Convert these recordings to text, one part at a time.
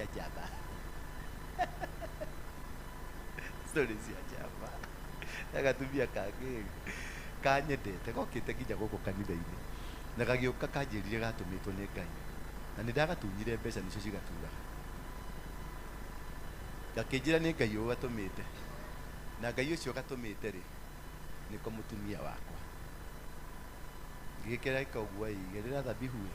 Cia njamba. Story cia njamba. Na gatumia kangĩ kanyendete gokĩte nginya gũkũ kanitha-inĩ na gagĩũka kanjĩrire gatũmĩtwo nĩ Ngai na nĩ ndagatunyire mbeca nĩcio cigaturaga. Gakĩnjĩra nĩ Ngai ũgatũmĩte na Ngai ũcio gatũmĩte rĩ nĩko mũtumia wakwa. Ngĩgĩkĩra ĩka ũguo ĩ igĩrĩra thabihu ĩ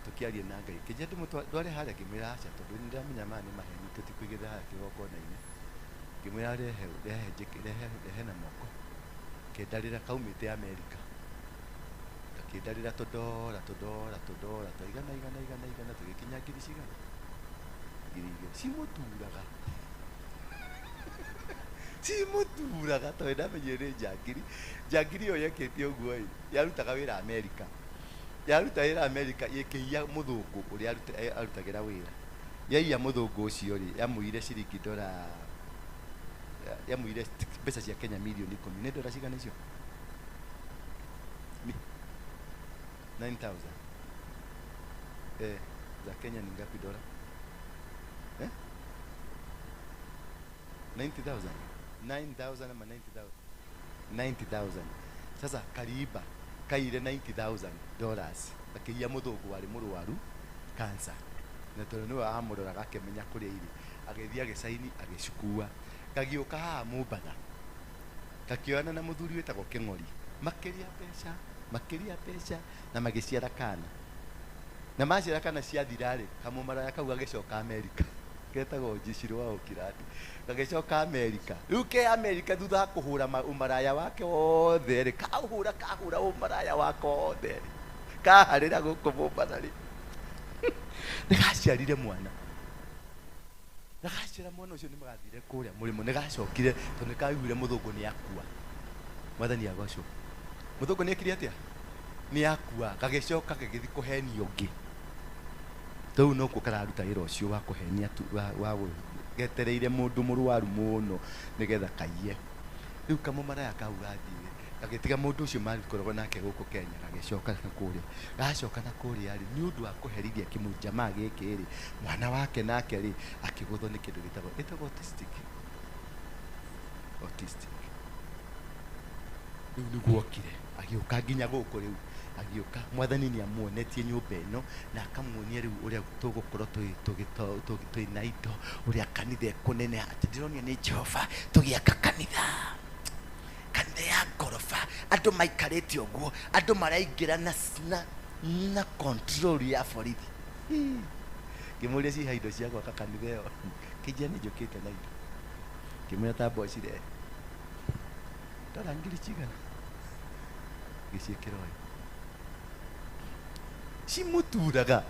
tũkĩarie na Ngai. Kĩnjĩra ndware harĩa ngĩmwĩra aca tondũ nĩ ndĩramenya maya nĩ maheni tũtikũigĩrĩra harĩa kĩgongona-inĩ. Ngĩmwĩra rehe rehe rehe rehe na moko. Kĩndarĩra kaumĩte Amerika. Gakĩndarĩra tũndora tũndora tũndora twa igana igana igana igana tũgĩkinya ngiri cigana? 2000. Cimũturaga. Cimũturaga tondũ ndamenyire nĩ njangiri. Njangiri ĩyo yekĩte ũguo ĩ, yarutaga wĩra Amerika. Yaruta wĩra Amerika ĩkĩiya mũthũngũ ũrĩa arutagĩra wĩra. Yaiya mũthũngũ ũcio rĩ, yamũire ciringi ndora, yamũire mbeca cia Kenya mirioni 10. Nĩ ndora cigana icio? 9,000. Za Kenya ni ngapi dola? 90,000. 9,000 ama 90,000? 90,000. Sasa kariba kaire $90,000 akĩiya mũthũngũ warĩ mũrwaru cancer. Na tondũ nĩwe amũroraga akĩmenya kũrĩa irĩ, agĩthiĩ agĩcaini agĩcukua. Gagĩũka haha Mombatha. Gakĩoyana na mũthuri wĩtagwo Kĩng'ori. Makĩria mbeca, makĩria mbeca na magĩciara kana. Na maciara kana ciathira rĩ, kamũmaraya kau gagĩcoka Amerika. Getagwo Njicirũ wa Ũkirandi. Gagĩcoka Amerika. Rĩu ke Amerika thutha wa kũhũra ũmaraya wake wothe rĩ, kahũra kahũra ũmaraya wake wothe rĩ, kaharĩra gũkũ Mombatha rĩ. Nĩgaciarire mwana. Na gaciara mwana ũcio nĩmagathire kũrĩa mũrĩmo, nĩgacokire tondũ nĩkaiguire mũthũngũ nĩakua. Mwathani agocwo. Mũthũngũ nĩekire atĩa? Nĩakua. Gagĩcoka gagĩthiĩ kũhenia ũngĩ. Rĩu nokuo kararuta wĩra ũcio wa kũhenia wa getereire mũndũ mũrwaru mũno nĩgetha kaiye. Rĩu kamũmaraya kau gathiĩ gagĩtiga mũndũ ũcio makoragwo nake gũkũ Kenya gagĩcoka na kũrĩa. Gacoka na kũrĩa rĩ, nĩ ũndũ wa kũherithia kĩmũjamaa gĩkĩ rĩ, mwana wake nake rĩ, akĩgũthwo nĩ kĩndũ gĩtagwo ĩtagwo autistic. Autistic. Rĩu nĩguo okire, agĩũka nginya gũkũ rĩu, agĩũka mwathani nĩ amuonetie nyũmba ĩno na akamuonia rĩu ũrĩa tũgũkorwo twĩna indo, ũrĩa kanitha ĩkũneneha, atĩ ndĩronio nĩ Jehova tũgĩaka kanitha. Kanitha ya ngoroba, andũ maikarĩte ũguo, andũ maraingĩra na control ya borithi. Ngĩmũria ciha indo cia gwaka kanitha ĩyo, kĩnjĩra nĩ njũkĩte na indo. Ngĩmwĩra tamba ũcirehe. Ndora ngiri cigana? Ngĩciĩkĩra ũyũ. Cimũturaga.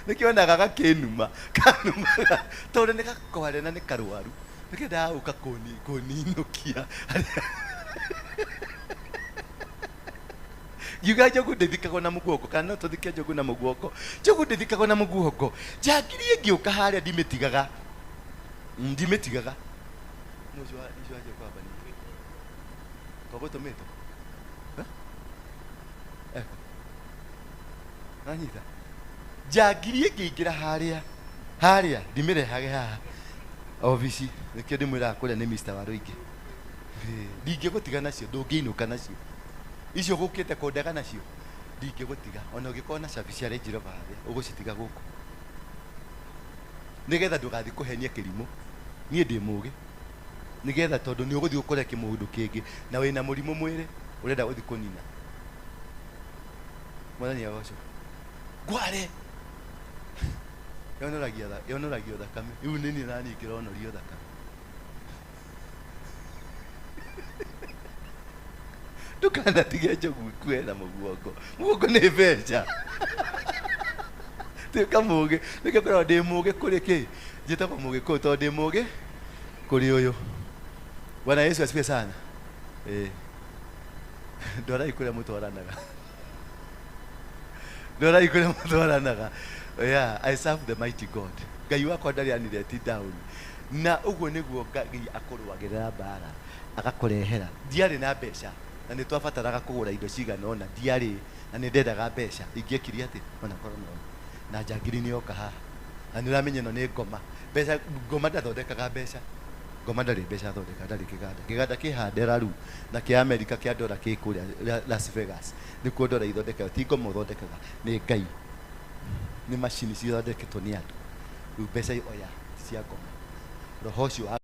Nĩkĩonaga gakĩnuma, kanumaga tondũ nĩ gakware na nĩ karwaru. Nĩkĩendaga gũka kũninũkia. Ngiuga njogu ndĩthikagwo na mũguongo, kana no tũthike njogu na mũguongo. Njogu ndĩthikagwo na mũguongo. Njangiri ĩngĩũka harĩa ndimĩtigaga. Ndimĩtigaga. Mũcio wa icio wanjia kwamba ningĩ. Kogũtũmĩtwo? Eko. Nanyita. Njangiri ĩngĩingĩra harĩa, harĩa ndimĩrehage haha obici, nĩkĩo ndĩmwĩraga kũrĩa nĩ Mr. Waruingi. Ndingĩgũtiga nacio, ndũngĩinũka nacio. Icio gũkĩte kũndega nacio, ndingĩgũtiga. Ona ũngĩkorwo na cabi cia Range Rover harĩa, ũgũcitiga gũkũ. Nĩgetha ndũgathiĩ kũhenia kĩrimũ. Niĩ ndĩ mũgĩ. Nĩgetha tondũ nĩ ũgũthiĩ ũkore kĩmũndũ kĩngĩ na wĩna mũrimũ mwĩrĩ ũrenda gũthiĩ kũnina. Mwathani agocwo. Ngware. Yonoragia thakame. Rĩu nĩ niĩ na niĩ ngĩronorio thakame. Ndũkanatige njogu ikue na mũguongo. Mũguongo nĩ mbeca. Tuĩka mũgĩ. Nĩkĩo ngoragwo ndĩ mũgĩ kũrĩ kĩ? Njĩtagwo mũgĩkũyũ tondũ ndĩ mũgĩ kũrĩ ũyũ. Bwana Yesu asifiwe sana. Ndwarai kũrĩa mũtwaranaga. Ndwarai kũrĩa mũtwaranaga. Yeah, I serve the mighty God. Ngai wakwa ndarĩ anireti down. Na ũguo nĩguo Ngai akũrũagĩrĩra mbara, agakũrehera. Ndiarĩ na mbeca na nĩ twabataraga kũgũra indo cigana ũna, ndiarĩ na nĩ ndendaga mbeca. Ingĩekire atĩ? Ona korwo no. Na njangiri nĩ yoka haha. Na nĩ ũramenya ĩno nĩ ngoma. Mbeca, ngoma ndathondekaga mbeca. Ngoma ndarĩ mbeca athondeka, ndarĩ kĩganda. Kĩganda kĩ Handeraru na kĩa Amerika kĩa ndora kĩ kũrĩa Las Vegas. Nĩkuo ndora ithondekaga, ti ngoma ũthondekaga, nĩ Ngai. Nĩ macini cithondeketwo nĩ andũ. Rĩu mbeca oya ti cia ngoma. Roho ũcio wa